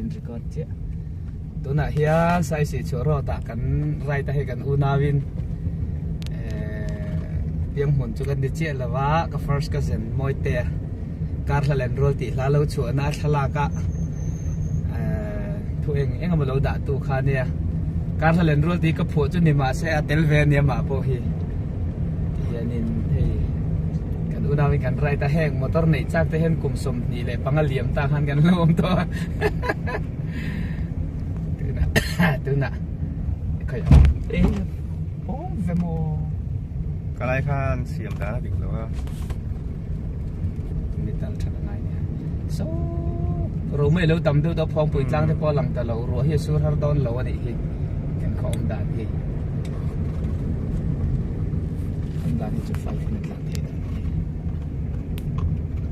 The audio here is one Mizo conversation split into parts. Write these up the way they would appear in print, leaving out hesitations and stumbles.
in record chiah. Tunah hian Saisih chhuah road ah kan ride a hei kan unauin eh pianghmun chu kan ni chiah lo a ka first cousin Mawite kar hla len rual tih hla lo chhuahna a thlalak a eh thu eng eng emaw lo dah tu kha ania kar hla len rual tih ka phuah chu ni mahse a tel ve ania mah pawh hi tihianin hei kan unauin kan ride a heng motor neih chak te hian kum 25 liam ta khan kan lo awm tawh a. Tunah khawi e awm ve maw ka lai khan siam dan a dik lo a metal tha ka ngai nia so romei lo tam deuh deuh phawngpui tlang te pawh a lang ta lo ruah hi a sur har dawn lo a nih hi kan khaw awm dan hi awm dan hi chu 5 minute tlan thei dan a ni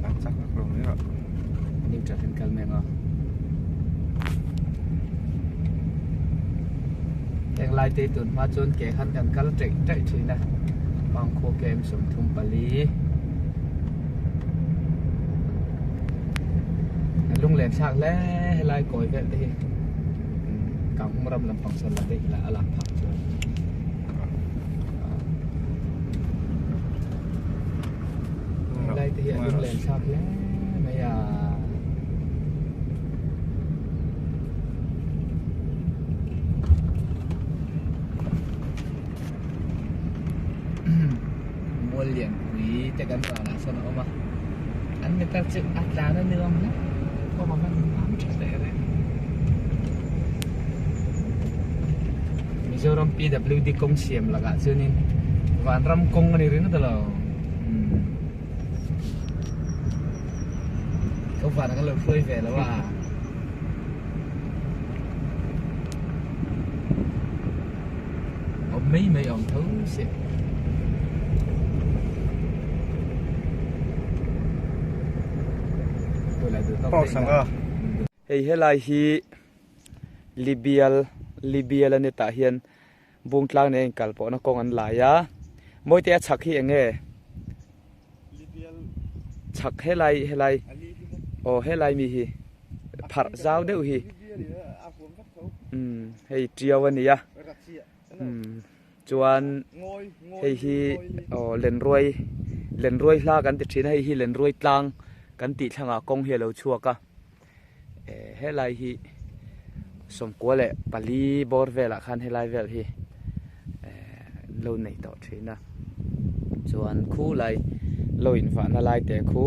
tlan chak vak lo mai rawh. Neutral hian kal mek a. Heng lai te tun hma chuan ke khan kan kal ṭaih ṭaih ṭhin a, Mangkhua KM 34. Lunglen thlak hle helai kawi vel te hi Kanghum ram lampang sawn la te hi a lak phak chuan. Helai te hi a lunglen thlak hle mai a. Mual lianpui te kan vanah sawn a awm a, an metal chu a tlan a ni awm hle thawm a hman am tha hle reng. Mizoram PWD kawng siam lakah chuanin vanram kawng a ni ringawt alo. Ka van ka lo hruai ve lo a. Awm mai mai awm tho si. Hei helai hi Libial Libial a ni tah hian Bungtlang nen inkal pawhna kawng an lai a, Mawite a chhak hi eng nge? Chhak helai helai aw helai mi hi pharh zau deuh hi umm hei tiau a ni a umm chuan hei hi aw lenruai lenruai hla kan ti thin a hei hi lenruai tlang kan tih thlangah kawng hi a lo chhuak a. Eh helai hi 94 bawr velah khan helai vel hi eh lo nei tawh thin a chuan khu lai lo invahna lai te khu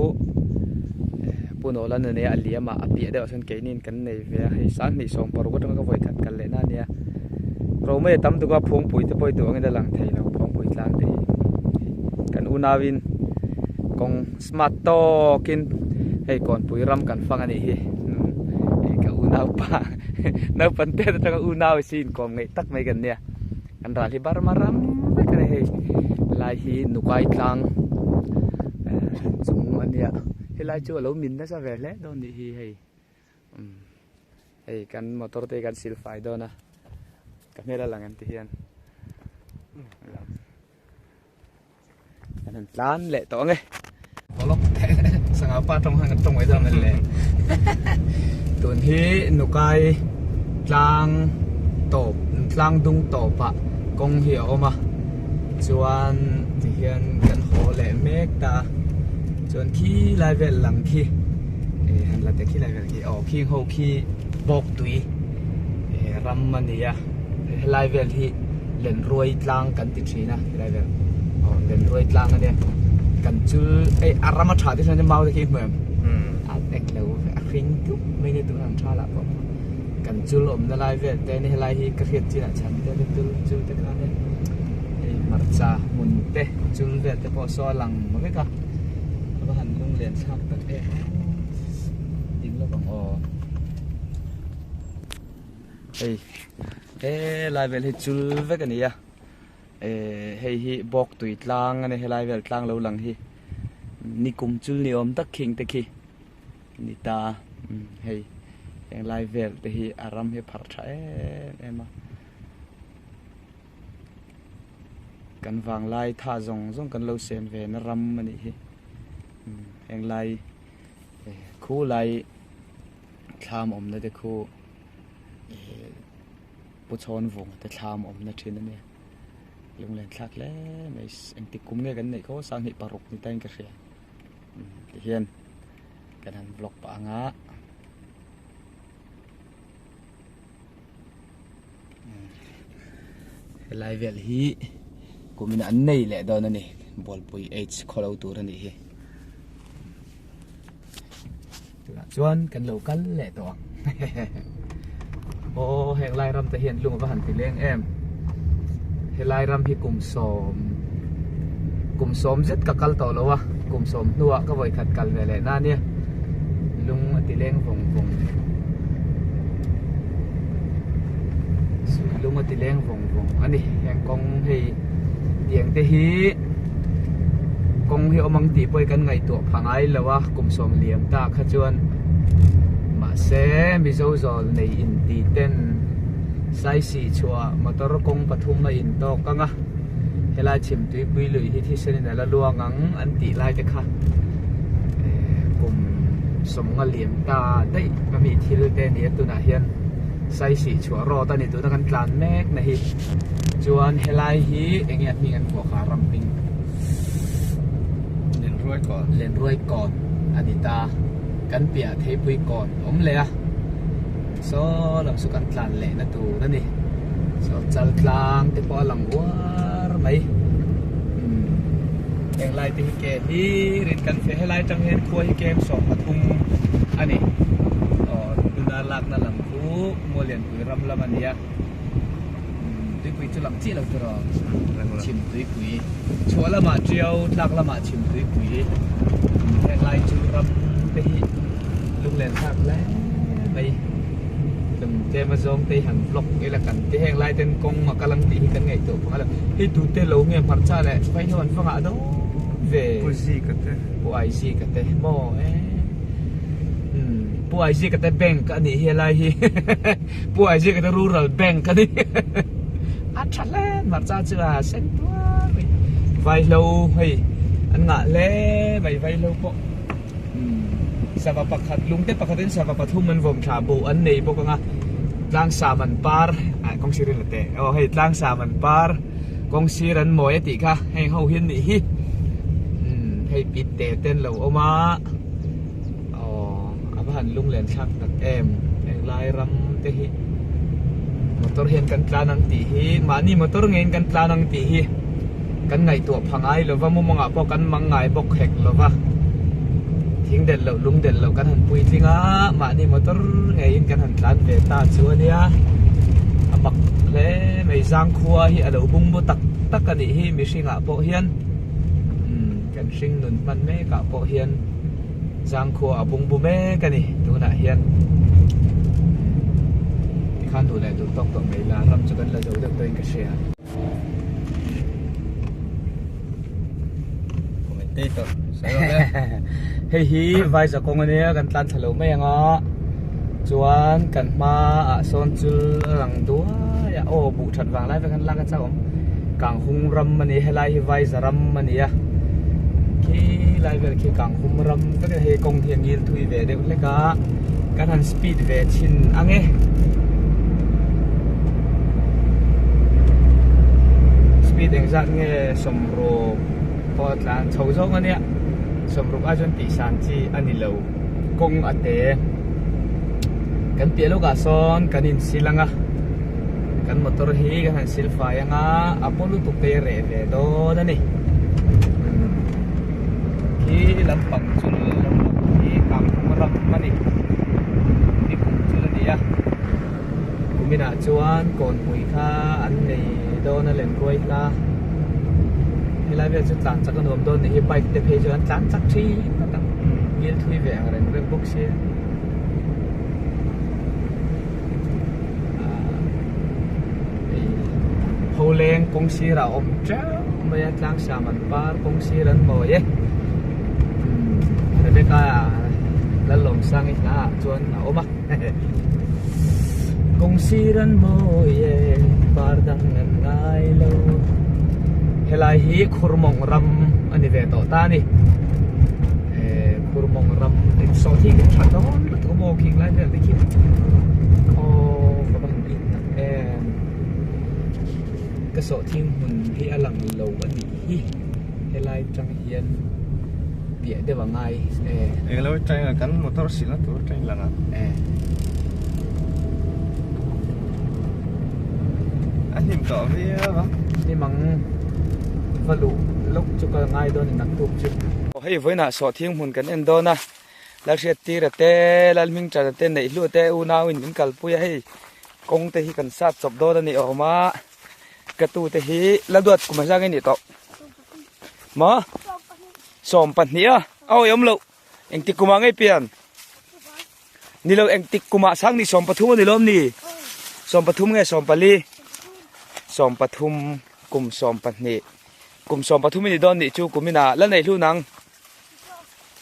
eh Punawla nune a liam a a piah deuh ah sawn keinin kan nei ve a hei 2016 atanga ka vawi khat kal leh na ania Romei a tam tuk a phungpui te pawh hi duh angin a lang thei lo phungpui tlang te hi kan unauin kawng smart tawkin hei kawnpui ram kan fang a nih hi hei ka unaupa naupang te atanga unau si inkawm ngeih tak mai kan nia kan ral hi Burma ram vek a ni hei helai hi Nukai tlang chung a nia helai chu a lo min nasa ve hle dawn nih hi hei hei kan motor te hi kan silfai dawn a ka hmel a lang em ti hian. Kan han tlan leh tawh ange. Bolok sangha pa tawng han tawng mai dawn le. Tun hi Nukai tlang tawp tlang dung tawpah kawng hi a awm a. Chuan tihian kan haw leh mek ta. Chuan khi lai vel lang khi eh han la teh khi lai vel khi aw khing ho khi bawk tui eh ram a ni a. Helai vel hi Lenruai tlang kan ti thin a helai vel aw Lenruai tlang ania kan chul ei a ram a tha te chuan mau te khi hmu em a eng lo a hring dup mai nia tuna an tha lah pawh kan chul awmna lai vel te ania helai hi ka hriat chinah chhan te ania tul chul te kha ania hei hmarcha hmun te chul vel te pawh saw a lang vek a a va han lung len thlak tak em ding lawk ang aw. Hei helai vel hi chul vek a ni a ehh hei hi bawk tui tlang a ni helai vel tlang lo lang hi nikum chul ni awm tak khing te khi ni ta hei henglai vel te hi a ram hi a pharh tha em em a kan vanglai tha zawng zawng kan lo sen ve na ram a nih hi henglai khu lai. Thlam awmna te khu eh Pu Chhawnvunga te thlam awmna thin a nia. Lunglen thlak hle mai engtik kum nge kan neih khaw 26 ni tain ka hria. Tihian kan han vlog pah ang a. Helai vel hi kumin an nei leh dawn a ni Bualpui H khawlo tur a nih hi. Tunah chuan kan lo kal leh tawh ang. Aw heng lai ram te hian lung a va han ti leng em. Helai ram hi kum sawm kum sawm zet ka kal tawh lo a kum sawm hnuah ka vawi khat kal ve leh na nia lung a ti leng vawng vawng lung a ti leng vawng vawng a ni heng kawng hei tiang te hi kawng hi awm ang tih pawh hi kan ngaihtuah pha ngai lo a kum sawm liam ta kha chuan mahse Mizo zawl nei inti ten Saisi chhuah motor kawng pathum a in tawk ang a, helai chhim tuipui lui hi thisen in a la luang ang an tih lai te kha kum sawmnga liam ta daih a mi thil te a ni a tunah hian Saisi chhuah road a ni tuna kan tlan mek na hi chuan helai hi eng nge a hming an vuah kha ram hming Lenruai kawn Lenruai kawn a ni ta kan piah theipui kawn awm leh a. Saw lam chu kan tlan leh na tur a ni. Saw chal tlang te pawh a lang uar mai. Umm heng lai te hi ke hlir in kan feh helai atang hian khua hi kem 13 a ni. Aw tuna lakna lam chu Mualianpui ram lam a ni a. Umm tuipui chu lang chiah lo tur aw. Chhim tuipui chhuah lamah tiau tlak lamah chhim tuipui heng lai chu ram te hi lunglen thlak hle mai tum tlem a zawng te hi han vlog ila kan ti heng lai ten kawng a kal ang tih hi kan ngaihtuah phah a lo hei tute lo nge hmarcha leh vai ho an va ngah dawn ve Pu Zika te Pu Aizika te maw e umm Pu Aizika te bank a nih hi helai hi. Pu Isaac te rural bank a ni a tha hle hmarcha chu a sen tuar mai vaihlo hei an ngah hle mai vaihlo pawh sava pakhat lungte pakhat in sava pathum an vawm thla buh an nei bawk anga tlang sam an par ah kawng sir in la teh aw hei tlang sam an par kawng sir an mawi a tih kha heng ho hian nih hi hei pit te te an lo awm a. Aw a va han lunglen thlak tak em englai ram te hi motor hian kan tlan ang tih hi mahni motor ngeiin kan tlan ang tih hi kan ngaihtuah pha ngai lo va mumangah pawh kan mang ngai bawk hek lo va thing delh loh lung delh loh kan han puitling a mahni motor ngeiin kan han tlan ve ta chu a nia a mak hle mai zangkhua hi a lo bungbu tak tak a nih hi mihringah pawh hian umm kan hring nun hman mek ah pawh hian. Zangkhua a bungbu mek a ni tunah hian tikhan duh leh duh tawk tawh mai ila ram chu kan la zo deuh tawhin ka hria. Hei hi Vaiza kawng a nia kan tlan thla lo mai ang a chuan kan hmaah sawn chul a lang duai a aw buh that vang lai vek an lak a chauh awm Kanghung ram a ni helai hi Vaiza ram a ni a. Khi lai vel khi kang hum ram vek a hei kawng hi a ngil thui ve deuh hlek a kan han speed ve chhin ang e speed engzat nge sawmruk pawh a tlan chho zawng a nia sawmruk ai chuan tih san chi a ni lo kawng a te kan piah lawkah sawn kan insil ang a kan motor hi kan han sil fai ang a a paw lutuk te hi a reh ve dawn a ni khi lampang chu lampang hi kangphung ram a ni ni kum chul a ni a kuminah chuan kawnpui kha an nei dawn a len ruai hla helai vel chu tlan chak a nuam dawn nih hi bike te phei chuan an tlan chak thin ngawt ang ngil thui ve ang reng reng bawk sia. Pholeng kawng sirah a awm teuh mai a tlang sam an par kawng sir an mawi e Rebecca Lalawmsangi hla ah chuan a awm a kawng sir an mawi e par dang an ngai lo helai hi khurmawng ram a ni ve tawh ta a ni khurmawng ram saw hi kan tha dawn lutuk. maw khing lai vel te khi aw ka va han in tak em ka sawhthing hmun hi a lang lo a nih hi helai tang hian piah deuh a ngai e. Englo atang kan motor silna tur atang lang a. E. A hnim tawh viau a. Hnim ang va luh lawk chu ka ngai dawn a naktuk chu. Hei vawiinah sawhthing hmun kan en dawn a. Lalhriattira te, Lalhmingchana te, Neihhlua te unauin min kalpui a hei kawng te hi kan sat chawp dawn a ni awm a ka tute hi Lalduat kum a zang i nih tawh maw 12 a a awih awm loh engtik kumah ngei pian ni lo engtik kumah sang ni 13 a ni lawm ni 13 nge 14 13 kum 12 kum 13 i ni dawn nih chu kumina la nei hlu nang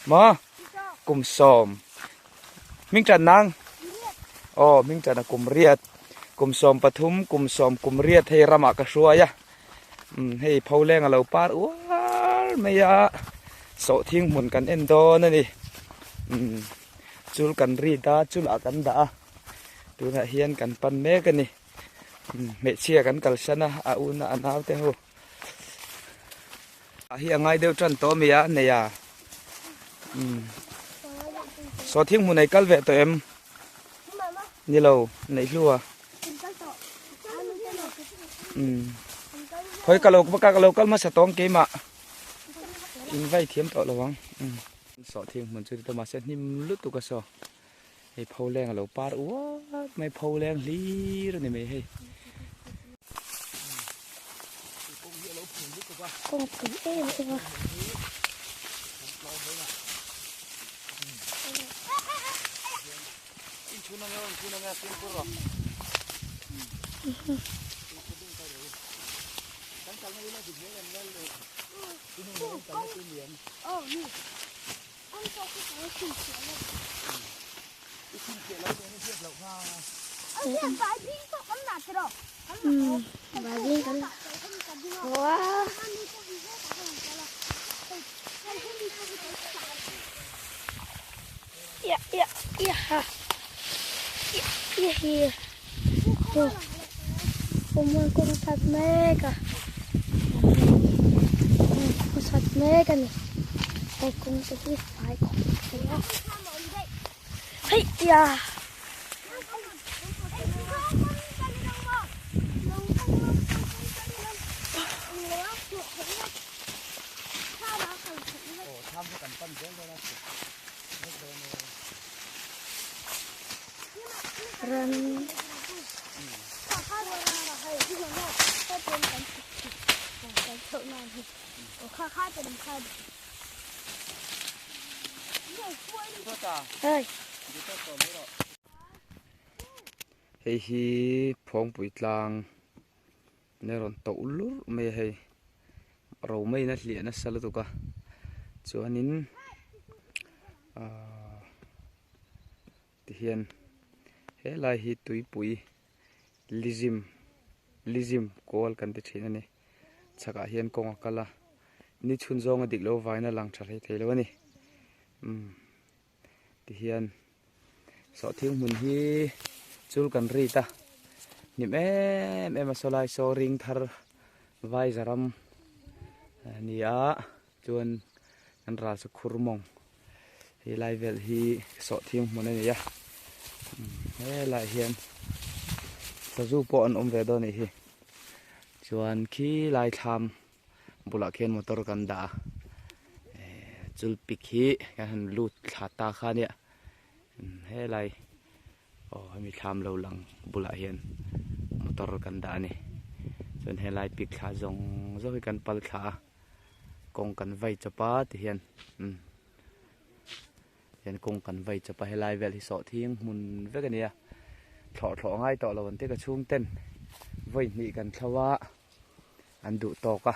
Maw? Kum sawm. Hming tan nang? Aw, hming tan a kum riat. Kum 13, kum 10, kum riat hei ramah ka hruai a. Um, hei pholeng a lo par uar mai a. Sawhthing hmun kan en dawn a ni. Um, chul kan rit a, chulah kan dah a. Tunah hian kan pan mek a ni. Um, hmeichhia kan kalsan a, a una a naute ho. A hi a ngai deuh tan tawh ami a nei a umm saw thing hmun ei kal ve tawh em ni lo neih hlu a umm khawi ka lo ka lo kal hmasa tawng keimah in vai thiam tawh lo ang umm saw thing hmun chu ti tawh mahse hnim lutuk a saw hei pho leng a lo par uar mai pho leng hlir a ni mai hei. Kawngpui em em a. Mek a kawng sat mek a ni he kawng te hi fai khawp mai a hei tia. Ran Hei hi Phawngpui tlang ne rawn toh lurh mai a hei ro maiin a hliah nasa lutuk a chuanin ahh Tihian helai hi tuipui lizim lizim kual kan ti thin a ni chhakah hian kawng a kal a ni chhun zawng a dik loh vain a lang tha hlei thei lo a ni umm tihian sawhthing hmun hi chul kan rit a hnim em em a sawlai saw ring thar vaizaram a ni a. Chuan kan ral chu khur mawng he lai vel hi sawhthing hmun a ni a helaiah hian sazu pawh an awm ve dawn a nih hi chuan khi lai thlam bulah khian motor kan dah a ehh chulpik hi kan han lut thla ta kha ania helai aw hemi thlam lo lang bulah hian motor kan dah a ni chuan helai pik thla zawng zawng hi kan pal thla a. Kawng kan vai chawp a ti hian umm hian kawng kan vai chawp a helai vel hi sawhthing hmun vek a ni a thlawh thlawh a ngai tawh lo an ti ka chhung ten vawi hnih kan thlo a an duh tawk a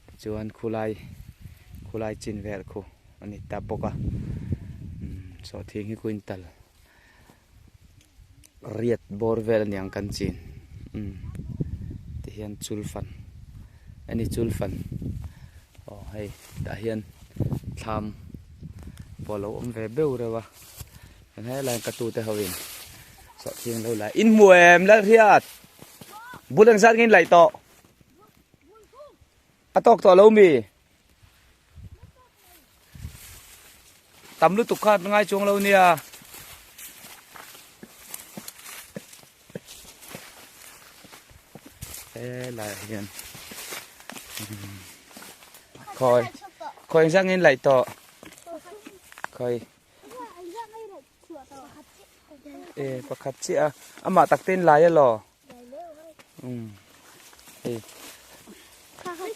tichuan khulai khulai chin vel khu a ni ta bawk a umm sawhthing hi quintal riat bawr vel a niang kan chin umm ti hian chul fan a ni chul fan aw hei tah hian thlam pawh a lo awm ve beuh reuh a. Helai ka tute ho in sawhthing lo lai in hmu em Lalhriat bul engzat nge in laih tawh a tawk tawh lo mi tam lutuk kha ngai chuang lo nia. Helai ah hian khawi khawi engzat nge in laih tawh khawi. E pakhat chiah a amah tak te in lai elaw um hei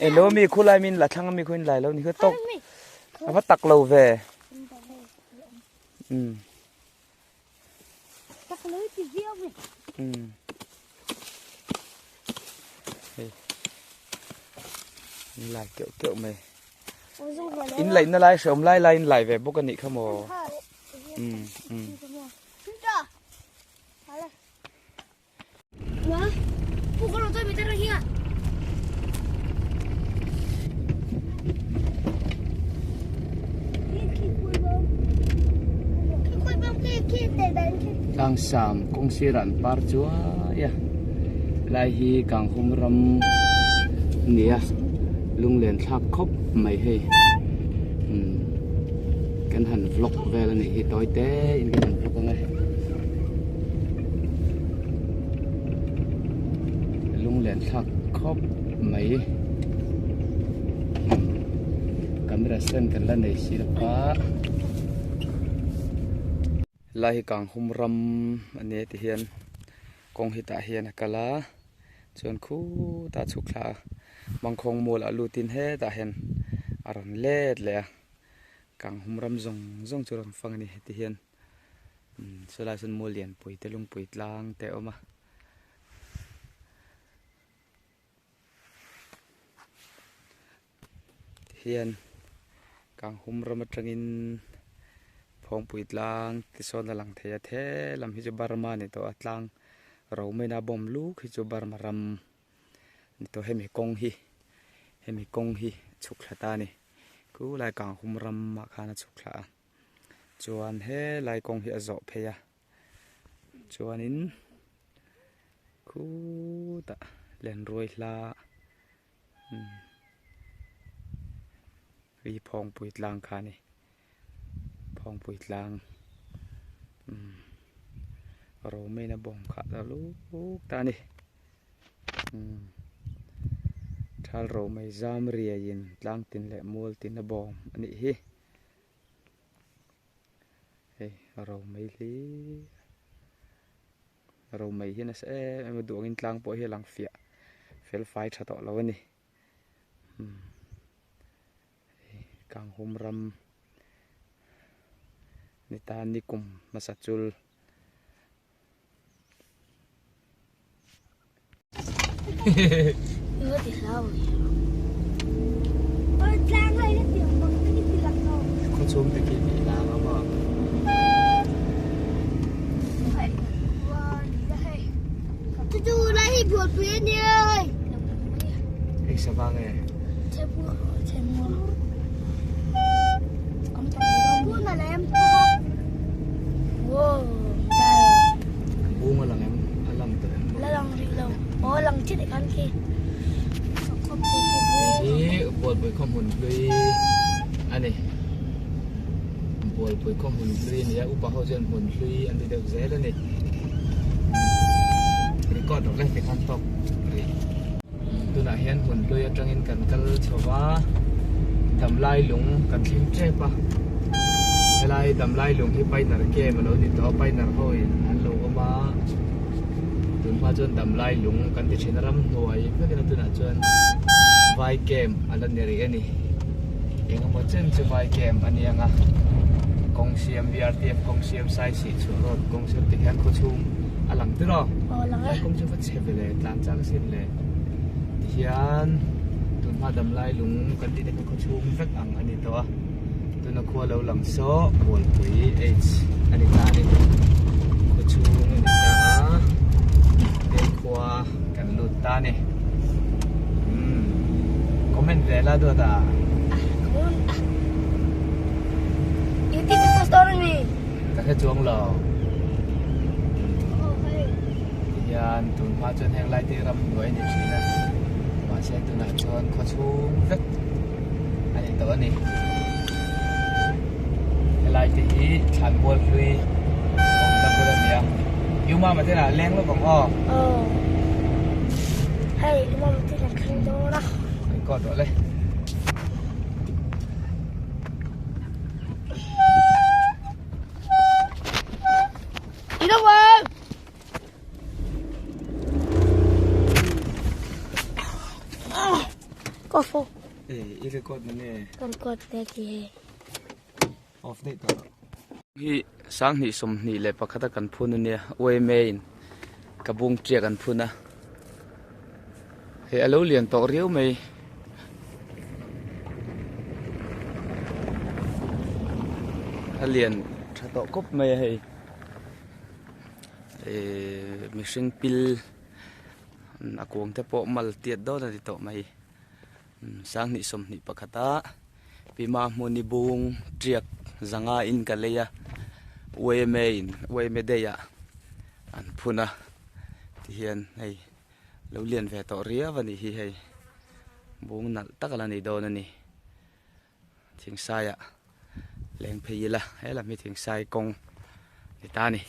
elo mi khulai min la thlang ami khu in lai lo ni kha tawk a va tak lo ve um um hei in lai keuh keuh mai. In laihna lai hreawm lai lai in lai ve bawk a nih kha maw? Um um. Tlangsam kawng sirah an par chuai a helai hi Kanghum ram a ni a. Lunglen thlak khawp mai hei umm kan han vlog vel a nih hi tawi te in kan han vlog ang e lunglen thlak khawp mai umm camera stand kan la nei si lo va helai hi kanghum ram a ni a ti hian kawng hi tah hian a kal a. Chuan khutah chhuk thla a, mangkhawng mual ah lutin hetah hian a rawn let leh a, kanghum ram zawng zawng chu a rawn fang a ni heti hian umm sawlai sawn mual lianpui te lungpui tlang te a awm a. Tihian kanghum ram atangin phawngpui tlang te sawn a lang thei a the lam hi chu Burma a ni tawh a tlang Romena bawm luk hi chu Burma ram a ni tawh hemi kawng hi hemi kawng hi chhuk thla ta a ni khulai kanghum ramah khan a chhuk thla a chuan helai kawng hi a zawh phei a chuanin khutah lenruai hla. Hei phawngpui tlang kha a ni phawngpui tlang umm romei na bawng kha a luk ta a ni umm thal romei zam riai in tlang tin leh mual tin a bawm a nih hi hei romei hlir. Romei hi nasa em em a duh angin tlang pawh hi a lang fiah fel fai tha tawh lo a ni umm hei kanghum ram ni ta nikum hmasa chul. Khawchhung te khi tih lang a maw. Hei sava nge? Bung a lang em? A lang tawh em? La lang rih lo. Aw lang chiah teh khan khi. Hei hi Bualpui khaw hmun hlui a ni. Bualpui khaw hmun hlui a ni a, upa ho chuan hmun hlui an ti deuh zel a ni. Record rawh le tikhan tawk rih. Tunah hian hmun hlui atangin kan kal chho va, Damlai lung kan thleng tep a. Helai Damlai lung hi Painar Camp a lo ni tawh a, Painar ho in an lo awm a. Tunhma chuan Damlai lung kan ti thin a, ramhnuai vekin a tunah chuan Vai Camp a la ni rih a ni. Engemaw chen chu Vai Camp a ni ang a, kawng siam BRTF kawng siam Saisih chhuah road kawng siam ti hian khawchhung a lang tir aw. Aw lang e. Kawng chu va chhe ve le tlan chak asin le. Tihian tunhma damlai lung kan tih te kha khawchhung vek ang a ni tawh a. Tuna khua lo lang saw Bualpui H a ni ta a ni. Khawchhung a ni ta a. Heng khua kan lut ta a ni. Umm comment ve la duat a. Ah comment ah. Youtube post dawn a ni. Ka Ka hre chuang lo. Tihian tun hma chuan heng lai te ram hnuai a ni thin a, mahse tunah chuan khaw chhung vek a ni tawh a ni. Helai te hi thlanmual hlui awmna bul a ni a, U Mama te lah leng lawk ang aw. Aw. Hei U Mama te kan thleng dawn a. Record rawh le. I record na nge? Ka record mek hi hei. Off daih tawh rawh. Hi sanghnih 21 a kan phun ania UMA in ka bung tiak an phun a hei alo lian tawh riau mai. A lian tha tawh khawp mai a hei ehh mihring pil a kuang te pawh mal tiat dawn a ni tawh mai 2021 a Pima hmuni bung tiak zanga in ka lei a UMA in UMA day ah an phun a tihian hei. Lo lian ve tawh riau a nih hi hei bung nalh tak a la ni dawn a ni thingsaiah leng phei ila he lam hi thingsai kawng ni ta a ni.